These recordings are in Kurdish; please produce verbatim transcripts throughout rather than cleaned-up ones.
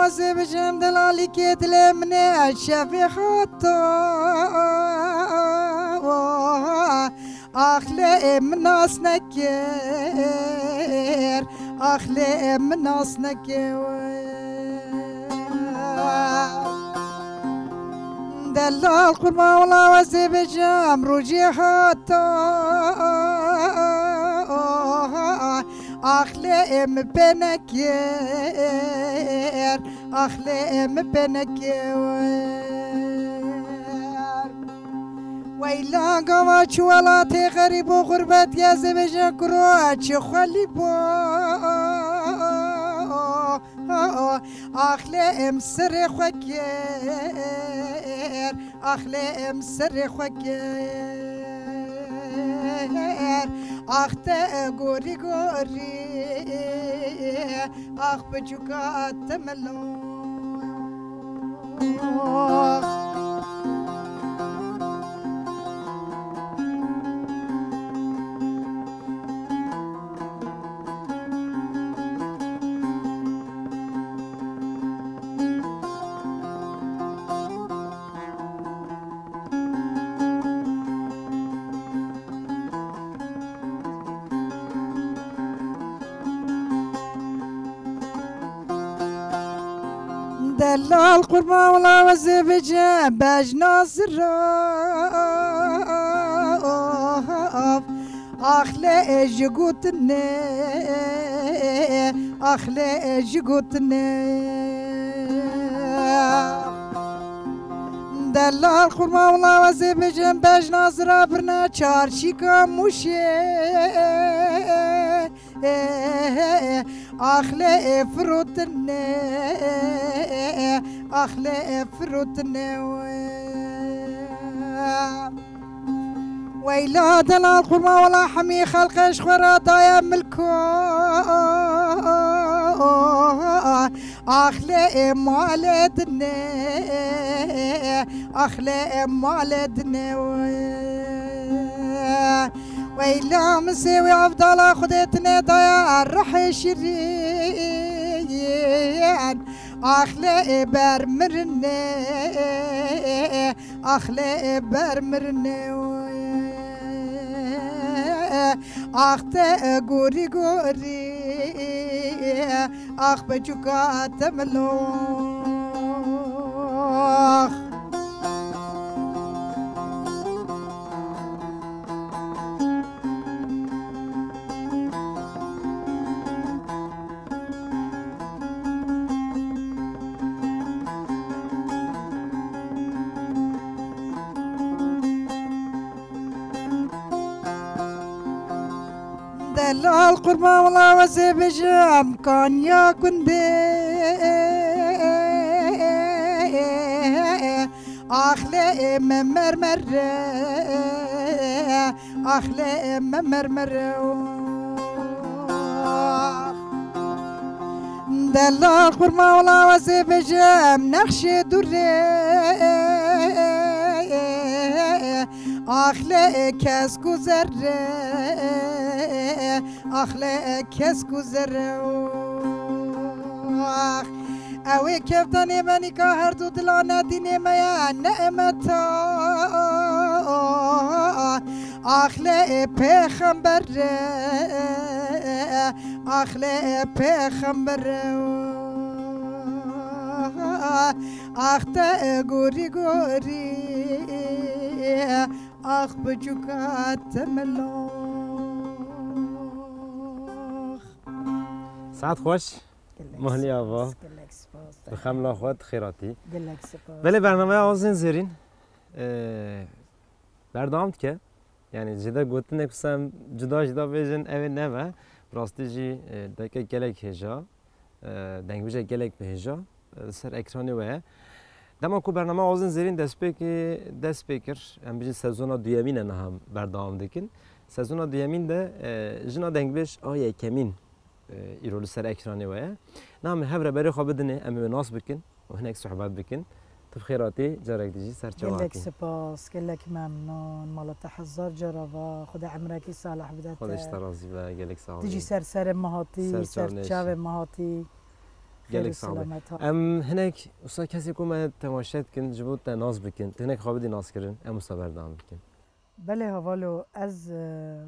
Ez ê bijim delalîkê dilê min ê şevê hata. Ax lê min nas nekir, ax lê min nas nekir. Delal qurma wala ez ê bijim rojê hata. Ax lê min pê nekir, ax lê min pê nekir. Weyla gava çi welatê xerîb û xurbet ye, ez ê bêjin kuro çi xwelî bo. Ax lê em serê xwe kir, ax lê em serê xwe kir. Ax te gorî gorî, ax piçûka te melo. Delal qurban wala ez ê bêjim bejna zirav. Ax lê ji gotinê, ax lê ji gotinê. Delal qurban wala ez ê bêjim bejna zirav birine çarşîka Mûşê. Ax lê firotine, ax lê firotine. Weyla delal qurma wala hemî xelqe ji xwe re daye milko. Ax lê malê dine, ax lê malê dine. Weyla min sê wê evdala Xwedê tine daya rihê şirîn. Ax lê ber mirine, ax lê ber mirine. Ax te gorî gorî, ax piçûka te milo. Delal qurban wala ez ê bêjim kaniya gundê. Ax lê me mermer e, ax lê me mermer e. Delal qurban wala ez ê bêjim nexşê dûrê. Ax lê kesk û zerre, ax lê kesk û zerre. Ax, ew ê kevdanê me nîka her du dila ne dînê me ye, ne emeta. Ax lê pêxember e, ax lê pêxember e. Ax te gorî gorî, ax piçûka te melo. Saet xweş. Gelek Muhlî spas, ava. Gelek spas. Bi xemla xwe, tu xêr hatî. Gelek spas. Belê, bernameya Azên Zêrîn, e, berdewam dike. Yani jêde gotinek wisa em cuda cuda bêjin, ew ê nebe. Rastî jî, e, deke gelek hêja, e, dengbêjek gelek bi hêja, e, li ser ekranê we ye. Dema ku bername Azên Zêrîn destpêkê, dest pê kir, em bijî sezona duyemîn e niha em berdewam dikin. Sezona duyemîn de, e, jina dengbêj a yekemîn e, îro li ser ekranê we ye. Niha em hev re berê xwe bidinê, em ê wê nas bikin û hinek sohbet bikin. Tu bi xêr hatî, carek dî jî ser çawa hatî. Gelek spas, gelek memnûn. Mala te hezar cara va. Xwedê emrekî salih bide te. Xwedê ji te razî be, gelek sax bî. Tu jî ser serê me hatî, ser çavê me hatî. Gelek sax be. Em hinek wisa kesê ku me temaşe dikin, ji bo te nas bikin, tu hinek xwe bidî naskirin, em wisa berdewam bikin. Belê hevalo, ez, e,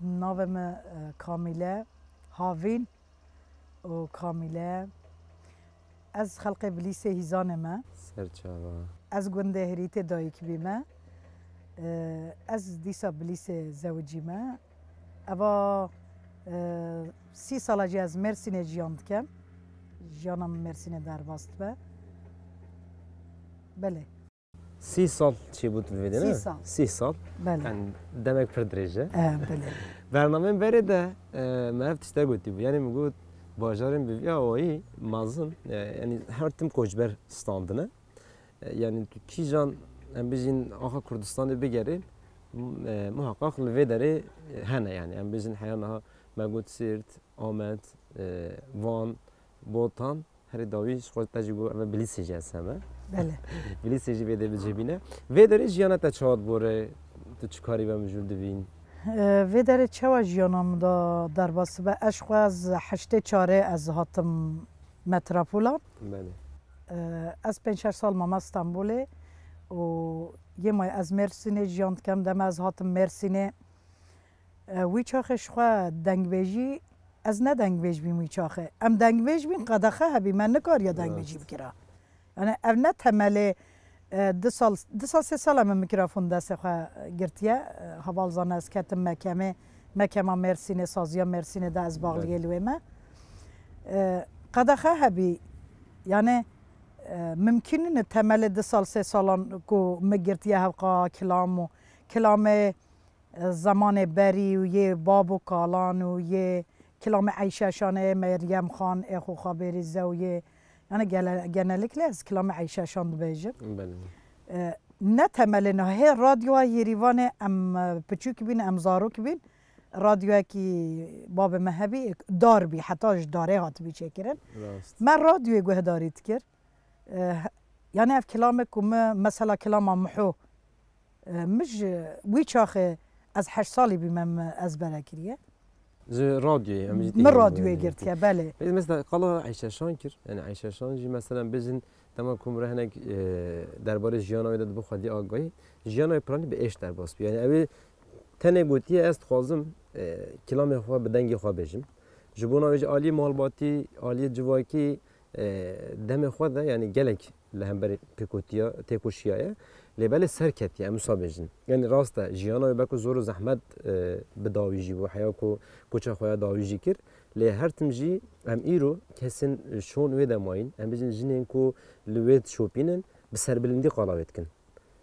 navê me, e, Kamîle, Havîn û Kamîle. Ez xelqê Bilîsê Hîzanê me. Serçava. Ez gundê Hirîtê dayik bîme. E, ez dîsa Bilîsê zewicîme. Eva, e, sî sala jî ez Mêrsînê jiyan dikem. Jiyana min Mêrsînê derbas dibe. Belê. Sî sal çêbû tu divê de, ne? Sî sal. Sî sal. Belê. Yani demek pir dirêj e. E, belê. Bernameyên berê de, e, me ev tişte gotî bû. Yani min got, bajarên bi vî awayî mezin, e, yani her tim koçber standine. E, yani tu kîjan, em bijîn axa Kurdistanê bigerê, m-, e, muhakkak li vê derê, e, hene yani. Em bijîn heya niha me got Sêrt, Amed, e, Van, Botan, herî dawî ji xwe te jî got, eve Bilîsê jî ez heme. Belê. Bilîsê jî vê dê bicihbîne. Vê derê jiyana te çawa dibore, tu çi karî ve mijûl dibîn? E, vê derê çawa jiyana min da derbas dibe? Ez xwe ez heştê çarê ez hatim metropolan. Belê. E, ez pênc şeş sal mama Stenbolê û yê may ez Mêrsînê jiyan dikem. Dema ez hatim Mêrsînê, e, wî çaxê ji xwe dengbêjî, ez ne dengbêj bîm wî çaxê. Em dengbêj bîn, qedexe hebî, me nikariya dengbêjî bikira. Yani ev ne temelê, e, du sal, du sal, sê sal e min mikrofon destê xwe girtiye. E, heval zane ez ketim mekemê, mekema Mêrsînê, saziya Mêrsînê de ez baxliyê li wê me. E, qedexe hebî, yani, e, mimkîn nîne temelê du sal, sê salan ku min girtiye hevqa kilam û kilamê, e, zemanê berî û yê bab û kalan û yê kilamê Eyşe Şanê, Meryem Xan, ê xwe xwe bêrî zewiyê. Yani gele-, genellikle ez kilamê Eyşe Şan dibêjim. Belê. E, ne temelê niha hê radyoya Yêrîvanê em, e, piçûk bîn, em zarok bîn. Radyoyekî babê me hebî, dar bî, heta ji darê hatibî çêkirin. Rast. Me radyoyê guhdarî dikir. E, yani ev kilamê ku min mesela kilama Miho, e, min ji wî çaxê ez heşt salî bîme min ezbere kiriye. Ji radyoyê, em jî Min têkilî radyoyê bûne. Girtiye, belê. Peki mesela qala Eyşe Şan kir. Yani Eyşe Şan jî mesela bêjin dema ku min re hinek, e, derbarê jiyana wê de dibe xwedî agahî. Jiyana wê piranî bi êş derbas bû. Yani ew ê tenê gotiye ez dixwazim, e, kilamê xwe bi dengê xwe bêjim. Ji bona wê jî aliyê malbatî, aliyê civakî, e, demê xwe de, yani gelek li hemberî pêkotiya, têkoşiya ye. Lê belê serketiye, em wisa bêjin. Yani rast e, jiyana wê beko zor û zehmet, e, bi dawî jî bû, heya ku koça xwe ya dawî jî kir. Lê her tim jî em îro kesên şon wê de mayîn, em bêjin jinên ku li wê dişopînin, bi serbilindî qala wê dikin.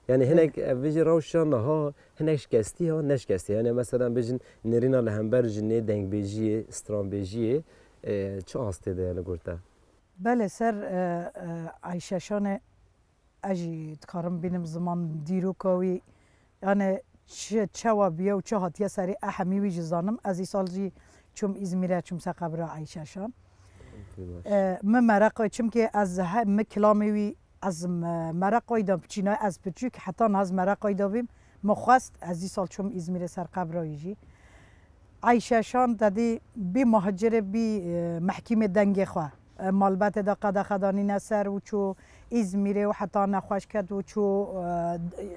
Yani hinek ev vê jî rewşa niha hinek şikestî ya, ne şikestî. Yani mesela bêjin nêrîna li hember jinê, dengbêjiyê, stranbêjiyê, e, çi astê de ye li gor te? Belê ser, e, e, Ayşe Şanê ez jî dikarim bînim ziman dîroka wî, yani çi, çawa bûye û çi hatiye serî, ehemî wî jî zanim. Ez îsal jî çûm Îzmîrê, çûm ser qebra Ayşe Şan. E, min mereqa, çimkî ez he, min kilamê wî, ez me-, mereqa wî de biçîna, ez piçûk, heta niha ez mereqa wî de bîm. Min xwest, ez îsal çûm Îzmîrê ser qebra wî jî. Ayşe Şan tedî bî muhacirê, bî, e, mehkîmê dengê xwe. E, malbetê de qedexe danîne ser û çû Îzmîrê û heta nexweş ket û çû, e,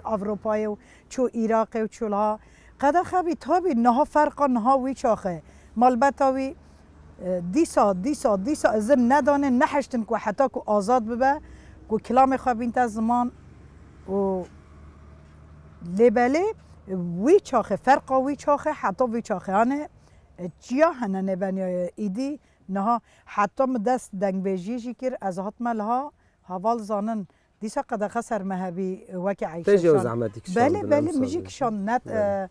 Ewropayê û çû Iraqê û çû liha. Qedexe bî, tabî niha ferqa niha wî çaxê. Malbeta wî, e, dîsa, dîsa, dîsa izin nedanê, nehiştin ku heta ku azad bibe, ku kilamê xwe bînte ziman û lê belê wî çaxê, ferqa wî çaxê heta vî çaxê, yani, e, çiya hene nêbeniya îdî, niha heta min dest dengbêjiyê jî kir, ez hatime liha, heval zanin, dîsa qedexe ser me hebî, e, wekî Eyşe Şan. Te jî ew zehmetî kişandin, belê, belê, min jî kişand, net, e,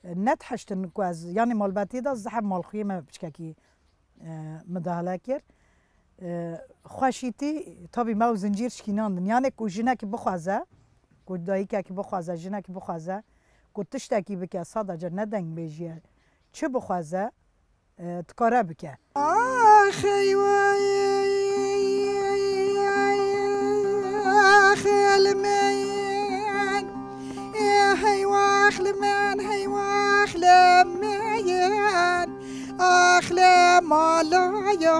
net hiştin ku ez, yani malbetiyê de zehf malxuyê me piçkekî, e, midahale kir. E, xweşîtî, tabî me ew zincîr şikînandin. Yani ku jinekî bixwaze, ku dayikekî bixwaze, jinekî bixwaze, ku tiştekî bike, sadece ne dengbêjiye, çi bixwaze, e, dikare bike. Ax, hey, wey, ax, li min, hey, wax, li min, hey, wax, li min, ax, li Mala ya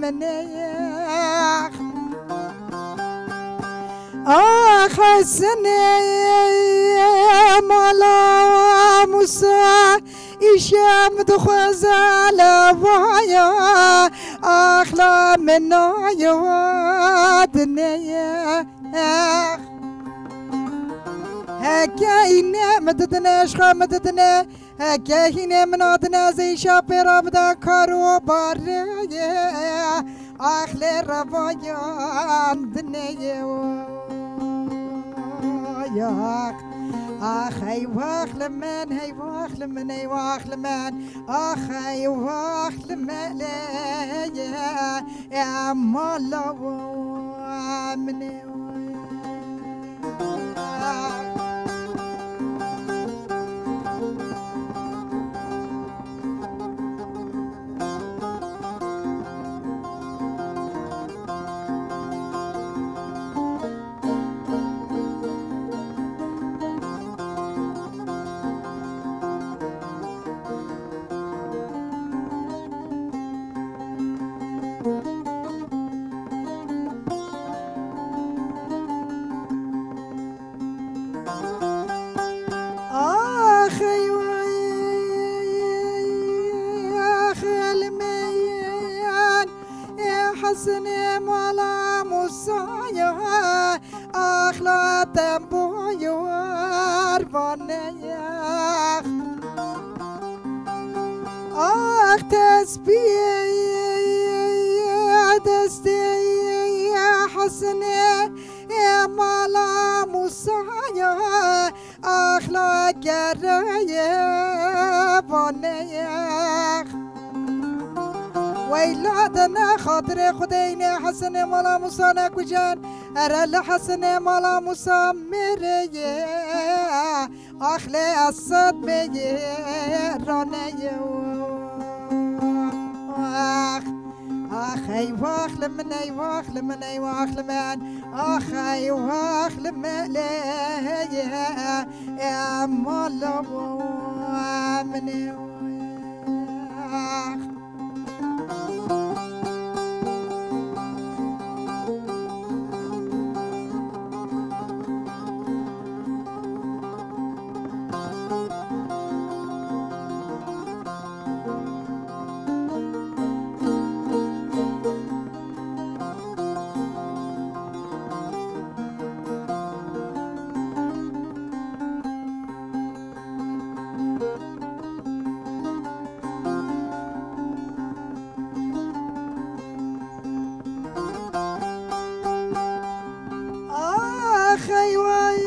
min e. Ax Hesenê mala Musa, îşev dixwaze lewaya, ax la min naye dineye. Heke îne min didine, eşqa min didine, heke hînê min adine, ez ê îşev pê re bide kar û barê. Ax lê revayan dinê ye. Ax, ax, hey wax li min, hey wax li min, hey wax li min. Ax, hey wax li min, lê ye, e mala min e. Ax ey wey, ax elmeyen, e Hesenê mala Musaya, ax la te boyar vaneyax. Ax tesbî destê Hesenê, e mala Musaya, ax la gereye vaneyax. Weyla de ne xatirê Xwedê înê Hesenê mala Musa nekujen, ere li Hesenê mala Musa mêreye. Ax lê ez sed mêrane ye. Ax, ax ey wax li min, ey wax li min, ey wax li min. Ax ey wax li min lê ye, e mala min e. Ax. Ax ey wey,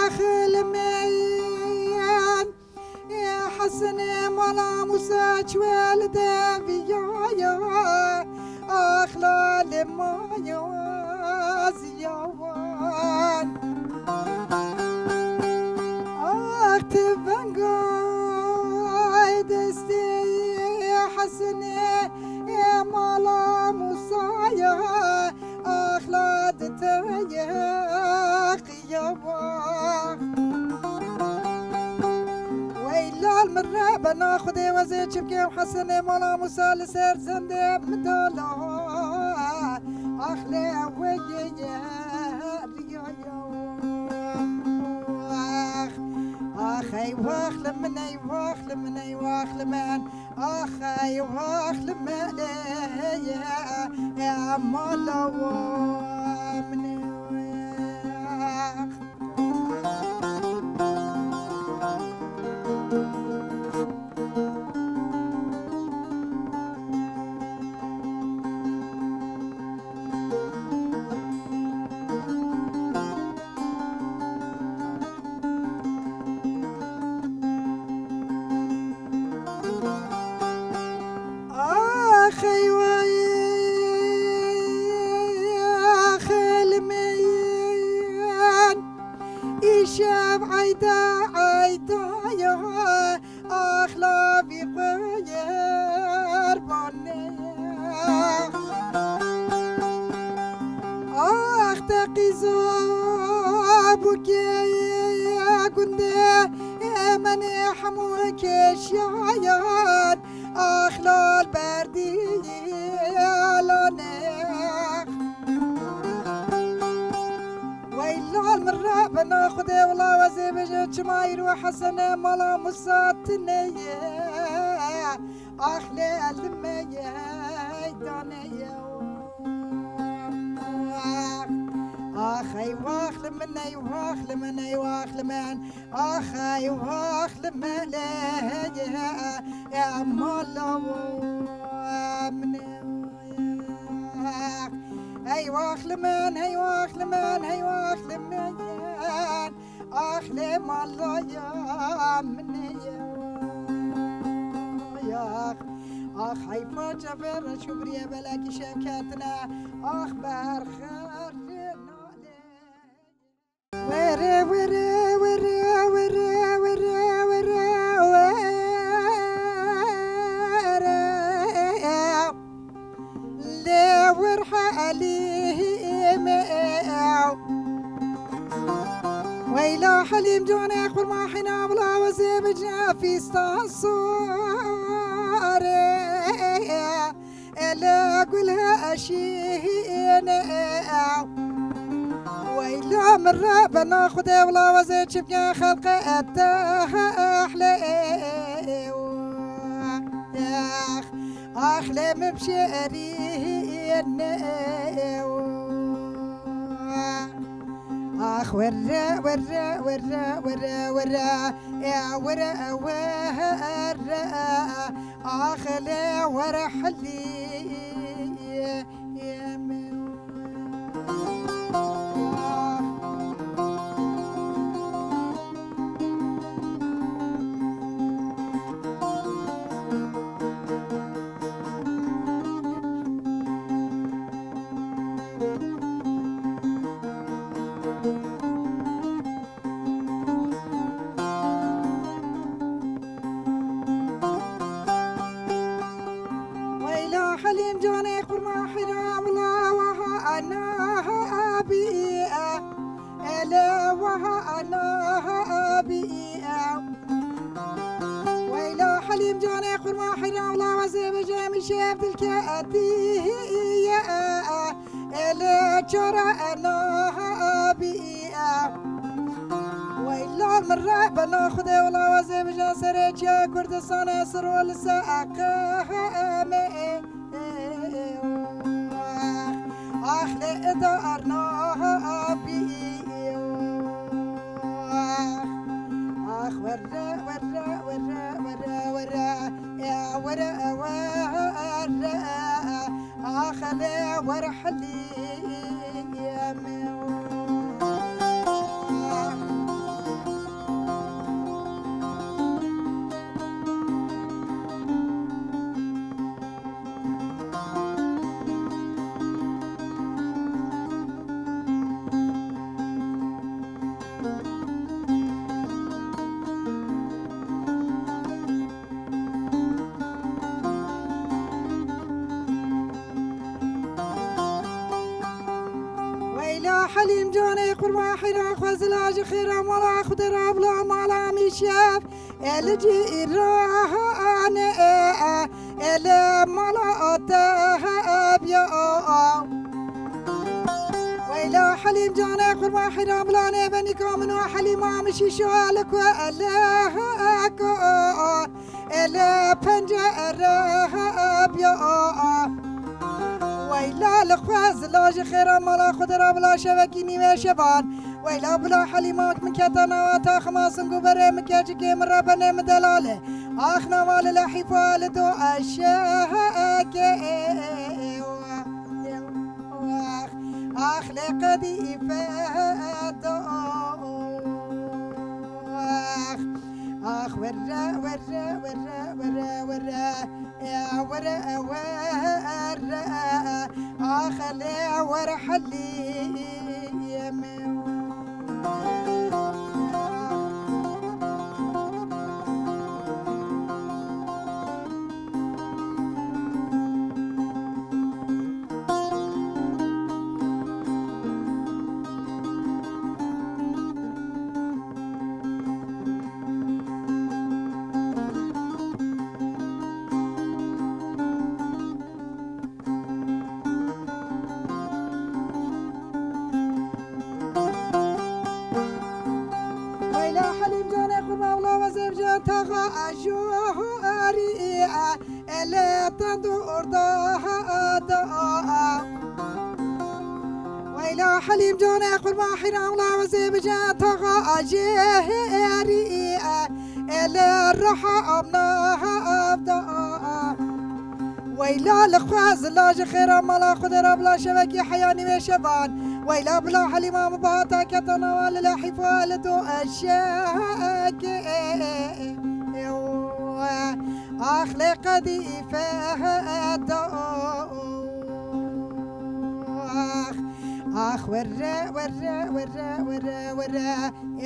ax li meyan, e Hesenê mala Musa çûye li deviya ya, ax la li maya ziya wan. Ax ti venga destê Hesenê, e mala Musaya, ax la di te ye qiyawa. Wey lal min re bena Xwedê wezê çi bikim, Hesenê mala Musa li ser zendê min dala. Ax lê wê ye ye. Ax, ax, ey wax li min, ey wax li min, ey wax li min. Ax, ey wax li min, ey, ey, mala min, ax. Ax ey wey, ax elmeyan, îşev eyda eyda ya, ax la vî xwe yer bane. Ax te qîza bûkê gundê emenê Hemû kêşiyan axlal berdî lane. Wey lal min re bena Xwedê wila wezê bêje çima îro Hesene mala Musa tine ye. Ax lê li me ye dane ye. Ax ey wax li min ey wax li min ey wax li min. Ax ey wax li min ey mala min. Ey wax li min ey wax li min ey wax li min. Ax lê mala ya min ey. Ax heyfa çavê reşûbiriyê belekî şevketine. Ax berxerê nalê. Were, were, were, were, were, were, were. Lê wir Helîm e. Weyla Helîm canê xurma hîna bila wezê bi cefîstan sare. Ele gul eşîne. Weyla min re bena Xwedê wila wezê çi bike xelqe etehle. Ax lê min şêrîne. Ax were were were were were. E were were. Ax lê were Helîm. Weyla Helîm canê xurma hîra bila waha ana bî. Ele waha ana bî. Weyla Helîm canê xurma hîra bila wezê bêje min şev dilke etiye. Ele çara ana bî. Weyla min re bena Xwedê wila wezê bêje serê çiya Kurdistanê siro li se eqeme. Ax lê ida arna bî. Ax were were were were were. E were were. Ax lê were Helîm. Weyla Helîm canê qurban heyran xwe zila ji xêra mala Xwedê re bila mala Mîşev. Eli cîranê, eli mala te biya. Weyla Helîm canê qurban heyran bila nêvenîka min û Helîma min şîşo eli ku eli ku. Ele pencere biya. Weyla li xwe zila ji xêra mala Xwedê re bila şevekî nîvê şevan. Weyla bila Helîmak min kete nava taxima sing û berê min keçikê min re benê min delale. Ax nava li lehîfa li do eşeke. Ax, ax lê qedîfe do. Ax, ax were, were, were, were, were. E were, e were. Ax lê were Helîm. Ajohariye ele tandur da da. Weyla Helîm canê qurban hîra wla wezê bije taxa ajêheriye ele raha amna avda. Weyla li xwe zila ji xêra mala xwe de re bila şevekî heyanî wê şevan. Weyla bila Helîma min bihata keta nawa li lehîfa li do eşeke. Ax lê qedîfe da. Ax, ax, werre, werre, werre, werre, werre,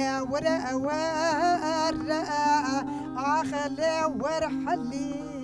ya werre, werre, ax lê wer helî.